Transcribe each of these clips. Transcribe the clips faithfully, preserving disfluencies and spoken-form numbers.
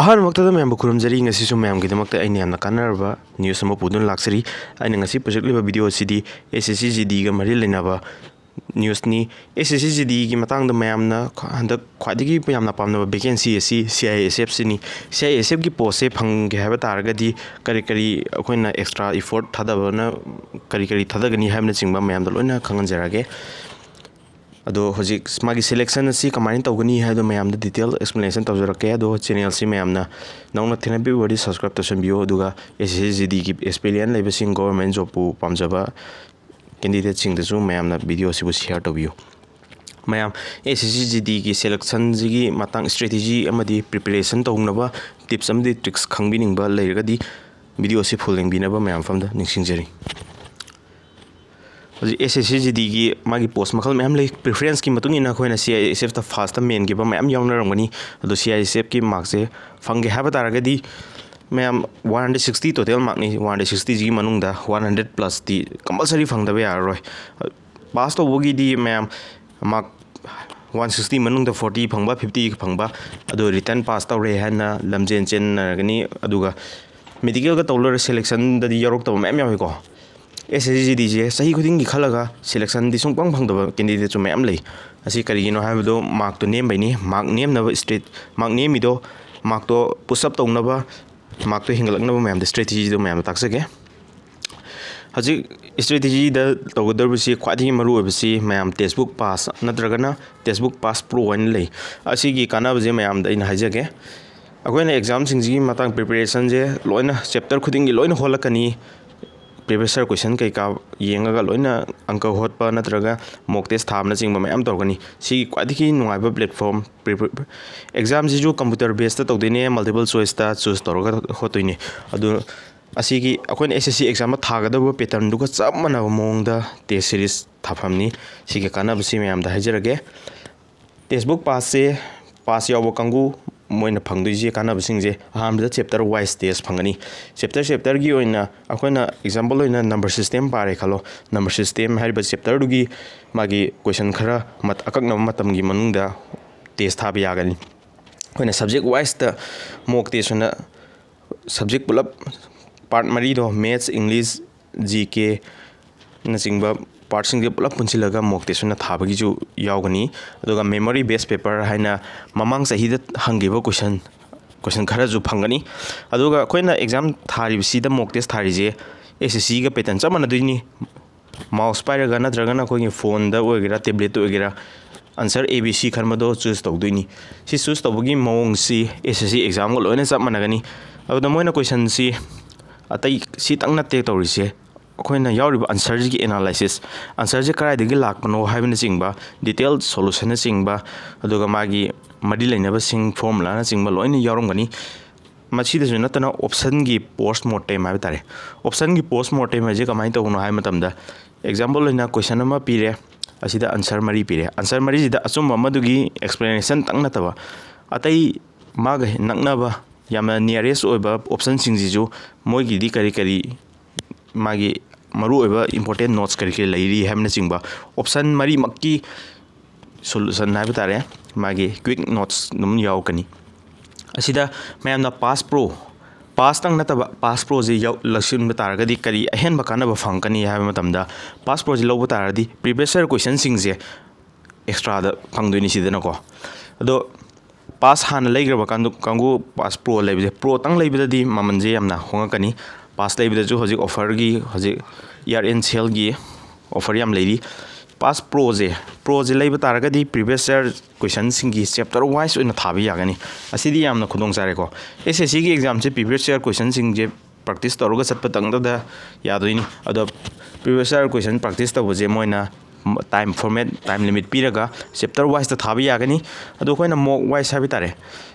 ꯑꯍꯥꯟꯕꯃꯛꯇꯗ ꯃꯌꯥꯝꯕꯨ ꯈꯨꯔꯨꯝꯖꯔꯤ꯫ ꯉꯁꯤꯁꯨ ꯃꯌꯥꯝꯒꯤꯗꯃꯛꯇ ꯑꯩꯅ ꯌꯥꯝꯅ ꯀꯥꯟꯅꯔꯕ news ꯑꯃ ꯄꯨꯗꯨꯅ ꯂꯥꯛꯆꯔꯤ꯫ ꯑꯩꯅ ꯉꯁꯤ ꯄꯨꯖꯔꯛꯂꯤꯕ video ꯑꯁꯤꯗꯤ S S C G D ꯒ ꯃꯔꯤ ꯂꯩꯅꯕ newsꯅꯤ꯫ S S C G D ꯒꯤ ꯃꯇꯥꯡꯗ ꯃꯌꯥꯝꯅ ꯈ꯭ꯋꯥ-, ꯍꯟꯗꯛ ꯈ꯭ꯋꯥꯏꯗꯒꯤ ꯌꯥꯝꯅ ꯄꯥꯝꯅꯕ vacancy ꯑꯁꯤ C I S F ꯁꯤꯅꯤ꯫ C I S F ꯀꯤ postꯁꯦ ꯐꯪꯒꯦ ꯍꯥꯏꯕ ꯇꯥꯔꯒꯗꯤ ꯀꯔꯤ ꯀꯔꯤ ꯑꯩꯈꯣꯏꯅ extra effort ꯊꯥꯗꯕꯅ ꯀꯔꯤ ꯀꯔꯤ ꯊꯥꯗꯒꯅꯤ ꯍꯥꯏꯕꯅꯆꯤꯡꯕ ꯃꯌꯥꯝꯗ ꯂꯣꯏꯅ ꯈꯪꯍꯟꯖꯔꯛꯑꯒꯦ꯫ ꯑꯗꯣ ꯍꯧꯖꯤꯛ ꯃꯥꯒꯤ selection ꯑꯁꯤ ꯀꯃꯥꯏꯅ ꯇꯧꯒꯅꯤ ꯍꯥꯏꯕꯗꯣ ꯃꯌꯥꯝꯗ detail explanation ꯇꯧꯖꯔꯛꯀꯦ꯫ ꯑꯗꯣ channelꯁꯤ ꯃꯌꯥꯝꯅ ꯅꯧꯅ ꯊꯦꯡꯅꯕꯤꯕ ꯑꯣꯏꯔꯗꯤ subscribe ꯇꯧꯁꯟꯕꯤꯌꯨ, ꯑꯗꯨꯒ S S C G D ꯒꯤ experience ꯂꯩꯕꯁꯤꯡ, government jobꯄꯨ ꯄꯥꯝꯖꯕ candidateꯁꯤꯡꯗꯁꯨ ꯃꯌꯥꯝꯅ video ꯑꯁꯤꯕꯨ share ꯇꯧꯕꯤꯌꯨ꯫ ꯃꯌꯥꯝ, S S C G D ꯒꯤ selectionꯁꯤꯒꯤ ꯃꯇꯥꯡ strategy ꯑꯃꯗꯤ preparation ꯇꯧꯅꯕ tips ꯑꯃꯗꯤ tricks ꯈꯪꯕꯤꯅꯤꯡꯕ ꯂꯩꯔꯒꯗꯤ video ꯑꯁꯤ full ꯌꯦꯡꯕꯤꯅꯕ ꯃꯌꯥꯝ ꯃꯐꯝꯗ ꯅꯤꯡꯁꯤꯡꯖꯔꯤ꯫ ꯍꯧꯖꯤꯛ S S C G D ꯒꯤ ꯃꯥꯒꯤ post ꯃꯈꯜ ꯃꯌꯥꯝ ꯂꯩ꯫ Preferenceꯀꯤ ꯃꯇꯨꯡ ꯏꯟꯅ ꯑꯩꯈꯣꯏꯅ C I S F ꯇ first ꯇ ꯃꯦꯟꯈꯤꯕ ꯃꯌꯥꯝ ꯌꯥꯎꯅꯔꯝꯒꯅꯤ꯫ ꯑꯗꯣ C I S F ꯀꯤ markꯁꯦ ꯐꯪꯒꯦ ꯍꯥꯏꯕ ꯇꯥꯔꯒꯗꯤ ꯃꯌꯥꯝ one hundred sixty total markꯅꯤ꯫ One hundred sixty ꯁꯤꯒꯤ ꯃꯅꯨꯡꯗ one hundred plus T compulsory ꯐꯪꯗꯕ ꯌꯥꯔꯔꯣꯏ꯫ Pass ꯇꯧꯕꯒꯤꯗꯤ ꯃꯌꯥꯝ mark one sixty ꯃꯅꯨꯡꯗ forty ꯐꯪꯕ, fifty ꯐꯪꯕ, ꯑꯗꯣ written pass ꯇꯧꯔꯦ ꯍꯥꯏꯅ ꯂꯝꯖꯦꯟ ꯆꯦꯟꯅꯔꯒꯅꯤ꯫ ꯑꯗꯨꯒ medicalꯒ ꯇꯧ ꯂꯣꯏꯔ selectionꯗꯗꯤ ꯌꯥꯎꯔꯛꯇꯕ ꯃꯌꯥꯝ ꯌꯥꯎꯏꯀꯣ꯫ S S C G Dꯁꯦ ꯆꯍꯤ ꯈꯨꯗꯤꯡꯒꯤ ꯈꯜꯂꯒ selectionꯗꯤ ꯁꯨꯡꯐꯪ ꯐꯪꯗꯕ candidateꯁꯨ ꯃꯌꯥꯝ ꯂꯩ꯫ ꯑꯁꯤ ꯀꯔꯤꯒꯤꯅꯣ ꯍꯥꯏꯕꯗꯣ markꯇꯣ ꯅꯦꯝꯕꯩꯅꯤ꯫ Mark ꯅꯦꯝꯅꯕ strate-, mark ꯅꯦꯝꯃꯤꯗꯣ markꯇꯣ push up ꯇꯧꯅꯕ, markꯇꯣ ꯍꯦꯟꯒꯠꯂꯛꯅꯕ ꯃꯌꯥꯝꯗ strategyꯗꯣ ꯃꯌꯥꯝꯗ ꯇꯥꯛꯆꯒꯦ꯫ ꯍꯧꯖꯤꯛ strategyꯗ ꯇꯧꯒꯗꯧꯔꯤꯕꯁꯤ ꯈ꯭ꯋꯥꯏꯗꯒꯤ ꯃꯔꯨꯑꯣꯏꯕꯁꯤ ꯃꯌꯥꯝ textbook pass ꯅꯠꯇ꯭ꯔꯒꯅ textbook pass pro ꯍꯥꯏꯅ ꯂꯩ꯫ ꯑꯁꯤꯒꯤ ꯀꯥꯟꯅꯕꯁꯦ ꯃꯌꯥꯝꯗ ꯑꯩꯅ ꯍꯥꯏꯖꯒꯦ꯫ ꯑꯩꯈꯣꯏꯅ examꯁꯤꯡꯁꯤꯒꯤ ꯃꯇꯥꯡ preparationꯁꯦ ꯂꯣꯏꯅ chapter ꯈꯨꯗꯤꯡꯒꯤ ꯂꯣꯏꯅ ꯍꯣꯜꯂꯛꯀꯅꯤ꯫ Previous year question ꯀꯩꯀꯥ ꯌꯦꯡꯉꯒ ꯂꯣꯏꯅ ꯑꯪꯀ ꯍꯣꯠꯄ ꯅꯠꯇ꯭ꯔꯒ mock test ꯊꯥꯕꯅꯆꯤꯡꯕ ꯃꯌꯥꯝ ꯇꯧꯔꯛꯀꯅꯤ꯫ ꯁꯤꯒꯤ ꯈ꯭ꯋꯥꯏꯗꯒꯤ ꯅꯨꯡꯉꯥꯏꯕ platform꯫ Examꯁꯤꯁꯨ computer basedꯇ ꯇꯧꯗꯣꯏꯅꯦ, multiple choiceꯇ choose ꯇꯧꯔꯒ ꯍꯣꯠꯇꯣꯏꯅꯦ꯫ ꯑꯗꯨ ꯑꯁꯤꯒꯤ ꯑꯩꯈꯣꯏꯅ S S C exam ꯊꯥꯒꯗꯕ patternꯗꯨꯒ ꯆꯞ ꯃꯥꯟꯅꯕ ꯃꯑꯣꯡꯗ test series ꯊꯥꯐꯝꯅꯤ꯫ ꯁꯤꯒꯤ ꯀꯥꯟꯅꯕꯁꯤ ꯃꯌꯥꯝꯗ ꯍꯥꯏꯖꯔꯒꯦ꯫ Textbook passꯁꯦ, pass ꯌꯥꯎꯕ ꯀꯥꯡꯕꯨ ꯃꯣꯏꯅ ꯐꯪꯗꯣꯏꯁꯦ ꯀꯥꯟꯅꯕꯁꯤꯡꯁꯦ, ꯑꯍꯥꯟꯕꯗ chapter wise test ꯐꯪꯒꯅꯤ꯫ Chapter chapterꯒꯤ ꯑꯣꯏꯅ ꯑꯩꯈꯣꯏꯅ example ꯑꯣꯏꯅ number system ꯄꯥꯔꯦ ꯈꯜꯂꯣ꯫ Number system ꯍꯥꯏꯔꯤꯕ chapterꯗꯨꯒꯤ ꯃꯥꯒꯤ question ꯈꯔ ꯃꯠ-, ꯑꯀꯛꯅꯕ ꯃꯇꯝꯒꯤ ꯃꯅꯨꯡꯗ test ꯊꯥꯕ ꯌꯥꯒꯅꯤ꯫ ꯑꯩꯈꯣꯏꯅ subject wiseꯇ mock test ꯑꯣꯏꯅ subject ꯄꯨꯂꯞ part ꯃꯔꯤꯗꯣ, maths, English, G K ꯅꯆꯤꯡꯕ partꯁꯤꯡꯁꯦ ꯄꯨꯂꯞ ꯄꯨꯟꯁꯤꯜꯂꯒ mock test ꯑꯣꯏꯅ ꯊꯥꯕꯒꯤꯁꯨ ꯌꯥꯎꯒꯅꯤ꯫ ꯑꯗꯨꯒ memory based paper ꯍꯥꯏꯅ ꯃꯃꯥꯡ ꯆꯍꯤꯗ ꯍꯪꯈꯤꯕ question, question ꯈꯔꯁꯨ ꯐꯪꯒꯅꯤ꯫ ꯑꯗꯨꯒ ꯑꯩꯈꯣꯏꯅ exam ꯊꯥꯔꯤꯕꯁꯤꯗ, mock test ꯊꯥꯔꯤꯁꯦ S S C ꯒ pattern ꯆꯞ ꯃꯥꯟꯅꯗꯣꯏꯅꯤ꯫ Mouse ꯄꯥꯏꯔꯒ ꯅꯠꯇ꯭ꯔꯒꯅ ꯑꯩꯈꯣꯏꯒꯤ phoneꯗ ꯑꯣꯏꯒꯦꯔꯥ, tabletꯇ ꯑꯣꯏꯒꯦꯔꯥ, answer A B C ꯈꯟꯕꯗꯣ choose ꯇꯧꯗꯣꯏꯅꯤ꯫ ꯁꯤ choose ꯇꯧꯕꯒꯤ ꯃꯑꯣꯡꯁꯤ S S C examꯒ ꯂꯣꯏꯅ ꯆꯞ ꯃꯥꯟꯅꯒꯅꯤ꯫ ꯑꯗꯨꯗ ꯃꯣꯏꯅ questionꯁꯤ ꯑꯇꯩ ꯁꯤꯇꯪ ꯅꯠꯇꯦ ꯇꯧꯔꯤꯁꯦ, ꯑꯩꯈꯣꯏꯅ ꯌꯥꯎꯔꯤꯕ answerꯁꯤꯒꯤ analysis, answerꯁꯦ ꯀꯗꯥꯏꯗꯒꯤ ꯂꯥꯛꯄꯅꯣ ꯍꯥꯏꯕꯅꯆꯤꯡꯕ, detail solutionꯅꯆꯤꯡꯕ, ꯑꯗꯨꯒ ꯃꯥꯒꯤ ꯃꯔꯤ ꯂꯩꯅꯕꯁꯤꯡ, formulaꯅꯆꯤꯡꯕ ꯂꯣꯏꯅ ꯌꯥꯎꯔꯝꯒꯅꯤ꯫ ꯃꯁꯤꯗꯁꯨ ꯅꯠꯇꯅ optionꯒꯤ post mortem ꯍꯥꯏꯕ ꯇꯥꯔꯦ꯫ Optionꯒꯤ post mortem ꯍꯥꯏꯁꯦ ꯀꯃꯥꯏꯅ ꯇꯧꯕꯅꯣ ꯍꯥꯏꯕ ꯃꯇꯝꯗ, example ꯑꯣꯏꯅ question ꯑꯃ ꯄꯤꯔꯦ, ꯑꯁꯤꯗ answer ꯃꯔꯤ ꯄꯤꯔꯦ꯫ Answer ꯃꯔꯤꯁꯤꯗ ꯑꯆꯨꯝꯕ ꯑꯃꯗꯨꯒꯤ explanationꯇꯪ ꯅꯠꯇꯕ, ꯑꯇꯩ ꯃꯥꯒ ꯅꯛꯅꯕ ꯌꯥꯝꯅ nearest ꯑꯣꯏꯕ optionꯁꯤꯡꯁꯤꯁꯨ ꯃꯣꯏꯒꯤꯗꯤ ꯀꯔꯤ ꯀꯔꯤ ꯃꯥꯒꯤ ꯃꯔꯨꯑꯣꯏꯕ important notes ꯀꯔꯤ ꯀꯔꯤ ꯂꯩꯔꯤ ꯍꯥꯏꯕꯅꯆꯤꯡꯕ, option ꯃꯔꯤꯃꯛꯀꯤ solution ꯍꯥꯏꯕ ꯇꯥꯔꯦ, ꯃꯥꯒꯤ quick notes ꯑꯗꯨꯝ ꯌꯥꯎꯔꯛꯀꯅꯤ꯫ ꯑꯁꯤꯗ ꯃꯌꯥꯝꯅ pass pro, passꯇꯪ ꯅꯠꯇꯕ, pass proꯁꯦ ꯌꯥꯎ-, ꯂꯧꯁꯤꯟꯕ ꯇꯥꯔꯒꯗꯤ ꯀꯔꯤ ꯑꯍꯦꯟꯕ ꯀꯥꯟꯅꯕ ꯐꯪꯒꯅꯤ ꯍꯥꯏꯕ ꯃꯇꯝꯗ, pass proꯁꯦ ꯂꯧꯕ ꯇꯥꯔꯒꯗꯤ previous year questionꯁꯤꯡꯁꯦ extraꯗ ꯐꯪꯗꯣꯏꯅꯤ ꯁꯤꯗꯅꯀꯣ꯫ ꯑꯗꯣ pass ꯍꯥꯟꯅ ꯂꯩꯈ꯭ꯔꯕ ꯀꯥꯡꯗꯨ-, ꯀꯥꯡꯕꯨ pass pro ꯂꯩꯕꯁꯦ, proꯇꯪ ꯂꯩꯕꯗꯗꯤ ꯃꯃꯜꯁꯦ ꯌꯥꯝꯅ ꯍꯣꯡꯉꯛꯀꯅꯤ꯫ Pass ꯂꯩꯕꯗꯁꯨ ꯍꯧꯖꯤꯛ offerꯒꯤ, ꯍꯧꯖꯤꯛ year end saleꯒꯤ offer ꯌꯥꯝ ꯂꯩꯔꯤ꯫ Pass proꯁꯦ, proꯁꯦ ꯂꯩꯕ ꯇꯥꯔꯒꯗꯤ previous year questionꯁꯤꯡꯒꯤ chapter wise ꯑꯣꯏꯅ ꯊꯥꯕ ꯌꯥꯒꯅꯤ꯫ ꯑꯁꯤꯗꯤ ꯌꯥꯝꯅ ꯈꯨꯗꯣꯡ ꯆꯥꯔꯦꯀꯣ꯫ S S Cꯒꯤ examꯁꯦ previous year questionꯁꯤꯡꯁꯦ practice ꯇꯧꯔꯒ ꯆꯠꯄꯇꯪꯗꯗ ꯌꯥꯗꯣꯏꯅꯤ꯫ ꯑꯗꯣ previous year question practice ꯇꯧꯕꯁꯦ ꯃꯣꯏꯅ time format, time limit ꯄꯤꯔꯒ chapter wiseꯇ ꯊꯥꯕ ꯌꯥꯒꯅꯤ꯫ ꯑꯗꯣ ꯑꯩꯈꯣꯏꯅ mock wise ꯍꯥꯏꯕ ꯇꯥꯔꯦ,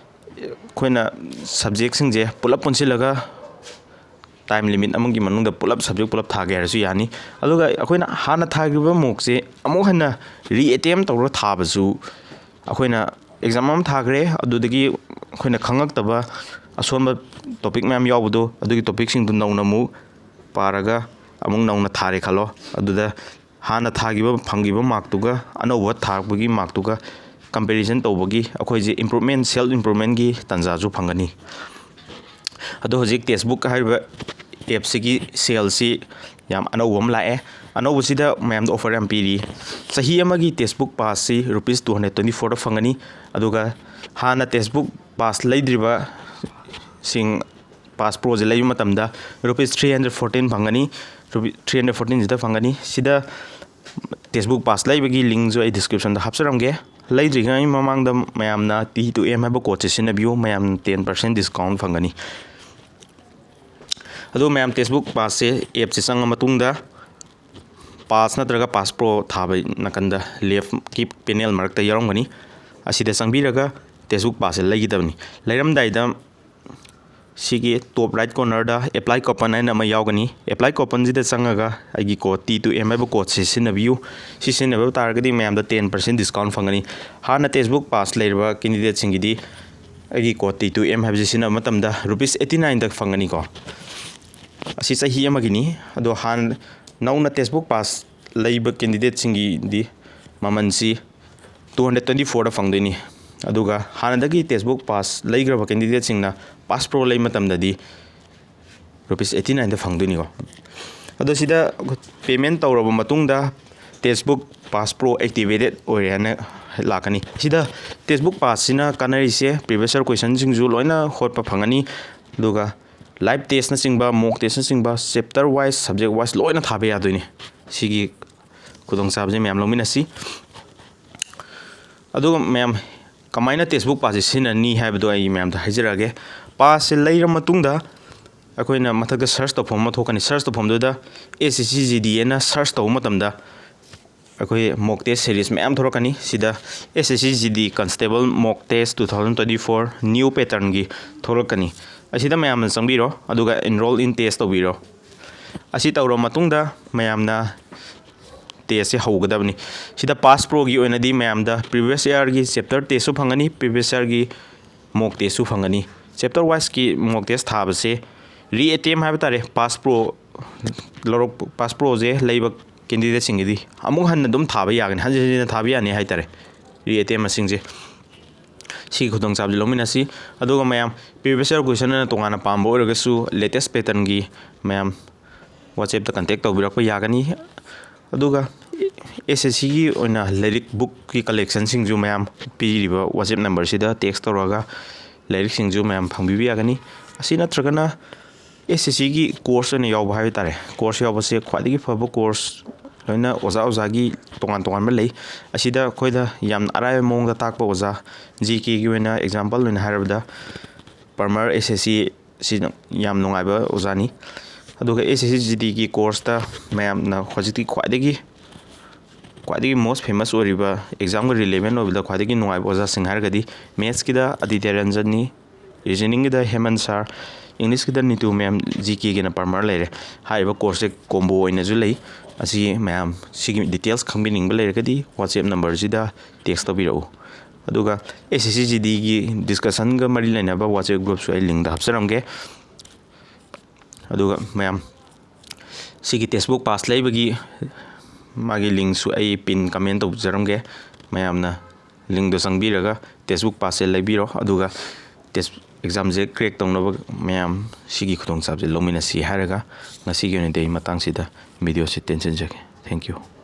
ꯑꯩꯈꯣꯏꯅ subjectꯁꯤꯡꯁꯦ ꯄꯨꯂꯞ ꯄꯨꯟꯁꯤꯜꯂꯒ time limit ꯑꯃꯒꯤ ꯃꯅꯨꯡꯗ ꯄꯨꯂꯞ subject ꯄꯨꯂꯞ ꯊꯥꯒꯦ ꯍꯥꯏꯔꯁꯨ ꯌꯥꯅꯤ꯫ ꯑꯗꯨꯒ ꯑꯩꯈꯣꯏꯅ ꯍꯥꯟꯅ ꯊꯥꯈꯤꯕ mockꯁꯦ ꯑꯃꯨꯛ ꯍꯟꯅ re-attempt ꯇꯧꯔꯒ ꯊꯥꯕꯁꯨ, ꯑꯩꯈꯣꯏꯅ exam ꯑꯃ ꯊꯥꯈ꯭ꯔꯦ, ꯑꯗꯨꯗꯒꯤ ꯑꯩꯈꯣꯏꯅ ꯈꯪꯉꯛꯇꯕ ꯑꯁꯣꯟꯕ topic ꯃꯌꯥꯝ ꯌꯥꯎꯕꯗꯣ, ꯑꯗꯨꯒꯤ topicꯁꯤꯡꯗꯣ ꯅꯧꯅ ꯑꯃꯨꯛ ꯄꯥꯔꯒ ꯑꯃꯨꯛ ꯅꯧꯅ ꯊꯥꯔꯦ ꯈꯜꯂꯣ꯫ ꯑꯗꯨꯗ ꯍꯥꯟꯅ ꯊꯥꯈꯤꯕ, ꯐꯪꯈꯤꯕ markꯇꯨꯒ ꯑꯅꯧꯕ ꯊꯥꯔꯛꯄꯒꯤ markꯇꯨꯒ comparison ꯇꯧꯕꯒꯤ ꯑꯩꯈꯣꯏꯁꯦ improvement, self improvementꯀꯤ ꯇꯥꯟꯖꯥꯁꯨ ꯐꯪꯒꯅꯤ꯫ ꯑꯗꯣ ꯍꯧꯖꯤꯛ Testbook ꯍꯥꯏꯔꯤꯕ appꯁꯤꯒꯤ saleꯁꯤ ꯌꯥꯝ ꯑꯅꯧꯕ ꯑꯃ ꯂꯥꯛꯑꯦ꯫ ꯑꯅꯧꯕꯁꯤꯗ ꯃꯌꯥꯝꯗ offer ꯌꯥꯝ ꯄꯤꯔꯤ꯫ ꯆꯍꯤ ꯑꯃꯒꯤ Testbook passꯁꯤ rupees two hundred twenty fourꯗ ꯐꯪꯒꯅꯤ꯫ ꯑꯗꯨꯒ ꯍꯥꯟꯅ Testbook pass ꯂꯩꯗ꯭ꯔꯤꯕꯁꯤꯡ Pass Proꯁꯦ ꯂꯩꯕ ꯃꯇꯝꯗ rupees three hundred fourteen ꯐꯪꯒꯅꯤ꯫ Rupees three hundred fourteenꯁꯤꯗ ꯐꯪꯒꯅꯤ꯫ ꯁꯤꯗ Testbook pass ꯂꯩꯕꯒꯤ linkꯁꯨ ꯑꯩ descriptionꯗ ꯍꯥꯞꯆꯔꯝꯒꯦ꯫ ꯂꯩꯗ꯭ꯔꯤꯉꯩ ꯃꯃꯥꯡꯗ ꯃꯌꯥꯝꯅ T two M ꯍꯥꯏꯕ codeꯁꯦ ꯁꯤꯖꯤꯟꯅꯕꯤꯌꯨ, ꯃꯌꯥꯝ ten percent discount ꯐꯪꯒꯅꯤ꯫ ꯑꯗꯣ ꯃꯌꯥꯝ Testbook passꯁꯦ appꯁꯦ ꯆꯪꯉ ꯃꯇꯨꯡꯗ pass ꯅꯠꯇ꯭ꯔꯒ Pass Pro ꯊꯥꯕ ꯅꯥꯀꯟꯗ leftꯀꯤ panel ꯃꯔꯛꯇ ꯌꯥꯎꯔꯝꯒꯅꯤ꯫ ꯑꯁꯤꯗ ꯆꯪꯕꯤꯔꯒ Testbook passꯁꯦ ꯂꯩꯒꯗꯕꯅꯤ꯫ ꯂꯩꯔꯝꯗꯥꯏꯗ ꯁꯤꯒꯤ top right cornerꯗ apply coupon ꯍꯥꯏꯅ ꯑꯃ ꯌꯥꯎꯒꯅꯤ꯫ Apply couponꯁꯤꯗ ꯆꯪꯉꯒ ꯑꯩꯒꯤ code T two M ꯍꯥꯏꯕ codeꯁꯦ ꯁꯤꯖꯤꯟꯅꯕꯤꯌꯨ꯫ ꯁꯤ ꯁꯤꯖꯤꯟꯅꯕ ꯇꯥꯔꯒꯗꯤ ꯃꯌꯥꯝꯗ ten percent discount ꯐꯪꯒꯅꯤ꯫ ꯍꯥꯟꯅ Testbook pass ꯂꯩꯔꯕ candidateꯁꯤꯡꯒꯤꯗꯤ ꯑꯩꯒꯤ code T two M ꯍꯥꯏꯕꯁꯤ ꯁꯤꯖꯤꯟꯅꯕ ꯃꯇꯝꯗ rupees eighty nineꯗ ꯐꯪꯒꯅꯤꯀꯣ꯫ ꯑꯁꯤ ꯆꯍꯤ ꯑꯃꯒꯤꯅꯤ꯫ ꯑꯗꯣ ꯍꯥꯟꯅ ꯅꯧꯅ Testbook pass ꯂꯩꯕ candidateꯁꯤꯡꯒꯤꯗꯤ ꯃꯃꯜꯁꯤ two hundred twenty fourꯗ ꯐꯪꯗꯣꯏꯅꯤ꯫ ꯑꯗꯨꯒ ꯍꯥꯟꯅꯗꯒꯤ Testbook pass ꯂꯩꯈ꯭ꯔꯕ candidateꯁꯤꯡꯅ Pass Pro ꯂꯩ ꯃꯇꯝꯗꯗꯤ rupees eighty nineꯗ ꯐꯪꯗꯣꯏꯅꯤꯀꯣ꯫ ꯑꯗꯣ ꯁꯤꯗ payment ꯇꯧꯔꯕ ꯃꯇꯨꯡꯗ Testbook Pass Pro activated ꯑꯣꯏꯔꯦ ꯍꯥꯏꯅ ꯂꯥꯛꯀꯅꯤ꯫ ꯁꯤꯗ Testbook passꯁꯤꯅ ꯀꯥꯟꯅꯔꯤꯁꯦ previous year questionꯁꯤꯡꯁꯨ ꯂꯣꯏꯅ ꯍꯣꯠꯄ ꯐꯪꯒꯅꯤ꯫ ꯑꯗꯨꯒ live testꯅꯆꯤꯡꯕ, mock testꯅꯆꯤꯡꯕ, chapter wise, subject wise ꯂꯣꯏꯅ ꯊꯥꯕ ꯌꯥꯗꯣꯏꯅꯤ꯫ ꯁꯤꯒꯤ ꯈꯨꯗꯣꯡꯆꯥꯕꯁꯦ ꯃꯌꯥꯝ ꯂꯧꯃꯤꯟꯅꯁꯤ꯫ ꯑꯗꯨꯒ ꯃꯌꯥꯝ ꯀꯃꯥꯏꯅ Testbook passꯁꯦ ꯁꯤꯖꯤꯟꯅꯅꯤ ꯍꯥꯏꯕꯗꯣ ꯑꯩ ꯃꯌꯥꯝꯗ ꯍꯥꯏꯖꯔꯛꯑꯒꯦ꯫ Passꯁꯦ ꯂꯩꯔ ꯃꯇꯨꯡꯗ ꯑꯩꯈꯣꯏꯅ ꯃꯊꯛꯇ search ꯇꯧꯐꯝ ꯑꯃ ꯊꯣꯛꯀꯅꯤ꯫ Search ꯇꯧꯐꯝꯗꯨꯗ S S C G D ꯍꯥꯏꯅ search ꯇꯧꯕ ꯃꯇꯝꯗ ꯑꯩꯈꯣꯏ mock test series ꯃꯌꯥꯝ ꯊꯣꯛꯂꯛꯀꯅꯤ꯫ ꯁꯤꯗ S S C G D Constable Mock Test two thousand twenty four new patternꯒꯤ ꯊꯣꯛꯂꯛꯀꯅꯤ꯫ ꯑꯁꯤꯗ ꯃꯌꯥꯝꯅ ꯆꯪꯕꯤꯔꯣ, ꯑꯗꯨꯒ enroll in test ꯇꯧꯕꯤꯔꯣ꯫ ꯑꯁꯤ ꯇꯧꯔꯕ ꯃꯇꯨꯡꯗ ꯃꯌꯥꯝꯅ testꯁꯦ ꯍꯧꯒꯗꯕꯅꯤ꯫ ꯁꯤꯗ Pass Proꯒꯤ ꯑꯣꯏꯅꯗꯤ ꯃꯌꯥꯝꯗ previous yearꯒꯤ chapter testꯁꯨ ꯐꯪꯒꯅꯤ, previous yearꯒꯤ mock testꯁꯨ ꯐꯪꯒꯅꯤ꯫ Chapter wiseꯀꯤ mock test ꯊꯥꯕꯁꯦ reattempt ꯍꯥꯏꯕ ꯇꯥꯔꯦ, Pass Pro ꯂꯧꯔꯛ Pass Proꯁꯦ ꯂꯩꯕ candidateꯁꯤꯡꯒꯤꯗꯤ ꯑꯃꯨꯛ ꯍꯟꯅ ꯑꯗꯨꯝ ꯊꯥꯕ ꯌꯥꯒꯅꯤ, ꯍꯟꯖꯤꯟ ꯍꯟꯖꯤꯟꯅ ꯊꯥꯕ ꯌꯥꯅꯤ ꯍꯥꯏ ꯇꯥꯔꯦ꯫ ꯔꯤ ꯑꯦꯇꯦꯝ ꯃꯁꯤꯡꯁꯦ꯫ ꯁꯤꯒꯤ ꯈꯨꯗꯣꯡꯆꯥꯕꯁꯦ ꯂꯧꯃꯤꯟꯅꯁꯤ꯫ ꯑꯗꯨꯒ ꯃꯌꯥꯝ previous year question ꯑꯣꯏꯅ ꯇꯣꯉꯥꯟꯅ ꯄꯥꯝꯕ ꯑꯣꯏꯔꯒꯁꯨ latest patternꯒꯤ ꯃꯌꯥꯝ WhatsAppꯇ contact ꯇꯧꯕꯤꯔꯛꯄ ꯌꯥꯒꯅꯤ꯫ ꯑꯗꯨꯒ ꯑꯦꯁ ꯑꯦꯁ ꯁꯤꯒꯤ ꯑꯣꯏꯅ ꯂꯥꯏꯔꯤꯛ bookꯀꯤ collectionꯁꯤꯡꯁꯨ ꯃꯌꯥꯝ ꯄꯤꯔꯤꯕ WhatsApp numberꯁꯤꯗ text ꯇꯧꯔꯒ ꯂꯥꯏꯔꯤꯛꯁꯤꯡꯁꯨ ꯃꯌꯥꯝ ꯐꯪꯕꯤꯕ ꯌꯥꯒꯅꯤ꯫ ꯑꯁꯤ ꯅꯠꯇ꯭ꯔꯒꯅ ꯑꯦꯁ ꯑꯦꯁ ꯁꯤꯒꯤ course ꯑꯣꯏꯅ ꯌꯥꯎꯕ ꯍꯥꯏꯕ ꯇꯥꯔꯦ꯫ Course ꯌꯥꯎꯕꯁꯦ ꯈ꯭ꯋꯥꯏꯗꯒꯤ ꯐꯕ course ꯂꯣꯏꯅ ꯑꯣꯖꯥ ꯑꯣꯖꯥꯒꯤ ꯇꯣꯉꯥꯟ ꯇꯣꯉꯥꯟꯕ ꯂꯩ꯫ ꯑꯁꯤꯗ ꯑꯩꯈꯣꯏꯗ ꯌꯥꯝꯅ ꯑꯔꯥꯏꯕ ꯃꯑꯣꯡꯗ ꯇꯥꯛꯄ ꯑꯣꯖꯥ, ꯖꯤ ꯀꯦꯒꯤ ꯑꯣꯏꯅ example ꯑꯣꯏꯅ ꯍꯥꯏꯔꯕꯗ ꯄꯔꯃꯔ ꯑꯦꯁ ꯑꯦꯁ ꯁꯤ ꯁꯤ ꯌꯥꯝ ꯅꯨꯡꯉꯥꯏꯕ ꯑꯣꯖꯥꯅꯤ꯫ ꯑꯗꯨꯒ ꯑꯦꯁ ꯑꯦꯁ ꯁꯤ ꯖꯤ ꯗꯤꯒꯤ courseꯇ ꯃꯌꯥꯝꯅ ꯍꯧꯖꯤꯛꯇꯤ ꯈ꯭ꯋꯥꯏꯗꯒꯤ ꯈ꯭ꯋꯥꯏꯗꯒꯤ most famous ꯑꯣꯏꯔꯤꯕ examꯒ relevant ꯑꯣꯏꯕꯗ ꯈ꯭ꯋꯥꯏꯗꯒꯤ ꯅꯨꯡꯉꯥꯏꯕ ꯑꯣꯖꯥꯁꯤꯡ ꯍꯥꯏꯔꯒꯗꯤ mathsꯀꯤꯗ ꯑꯗꯤꯇ꯭ꯌ ꯔꯟꯖꯟꯅꯤ, reasoningꯒꯤꯗ ꯍꯦꯃꯟ ꯁꯥꯔ, Englishꯀꯤꯗ ꯅꯤꯇꯨ ꯃꯦꯝ, ꯖꯤ ꯀꯦꯒꯤꯅ ꯄꯔꯃꯔ ꯂꯩꯔꯦ꯫ ꯍꯥꯏꯔꯤꯕ courseꯁꯦ combo ꯑꯣꯏꯅꯁꯨ ꯂꯩ꯫ ꯑꯁꯤ ꯃꯌꯥꯝ ꯁꯤꯒꯤ details ꯈꯪꯕꯤꯅꯤꯡꯕ ꯂꯩꯔꯒꯗꯤ WhatsApp numberꯁꯤꯗ text ꯇꯧꯕꯤꯔꯛꯎ꯫ ꯑꯗꯨꯒ ꯑꯦꯁ ꯑꯦꯁ ꯁꯤ ꯖꯤ ꯗꯤꯒꯤ discussionꯒ ꯃꯔꯤ ꯂꯩꯅꯕ WhatsApp groupꯁꯨ ꯑꯩ linkꯇ ꯍꯥꯞꯆꯔꯝꯒꯦ꯫ ꯑꯗꯨꯒ ꯃꯌꯥꯝ ꯁꯤꯒꯤ textbook pass ꯂꯩꯕꯒꯤ ꯃꯥꯒꯤ linkꯁꯨ ꯑꯩ pin comment ꯇꯧꯖꯔꯝꯒꯦ꯫ ꯃꯌꯥꯝꯅ linkꯗꯣ ꯆꯪꯕꯤꯔꯒ textbook passꯁꯦ ꯂꯩꯕꯤꯔꯣ꯫ ꯑꯗꯨꯒ test examꯁꯦ crack ꯇꯧꯅꯕ ꯃꯌꯥꯝ ꯁꯤꯒꯤ ꯈꯨꯗꯣꯡꯆꯥꯕꯁꯦ ꯂꯧꯃꯤꯟꯅꯁꯤ ꯍꯥꯏꯔꯒ ꯉꯁꯤꯒꯤ ꯑꯣꯏꯅꯗꯤ ꯑꯩ ꯃꯇꯥꯡꯁꯤꯗ videoꯁꯦ ꯇꯦꯟꯁꯤꯟꯖꯒꯦ꯫ Thank you꯫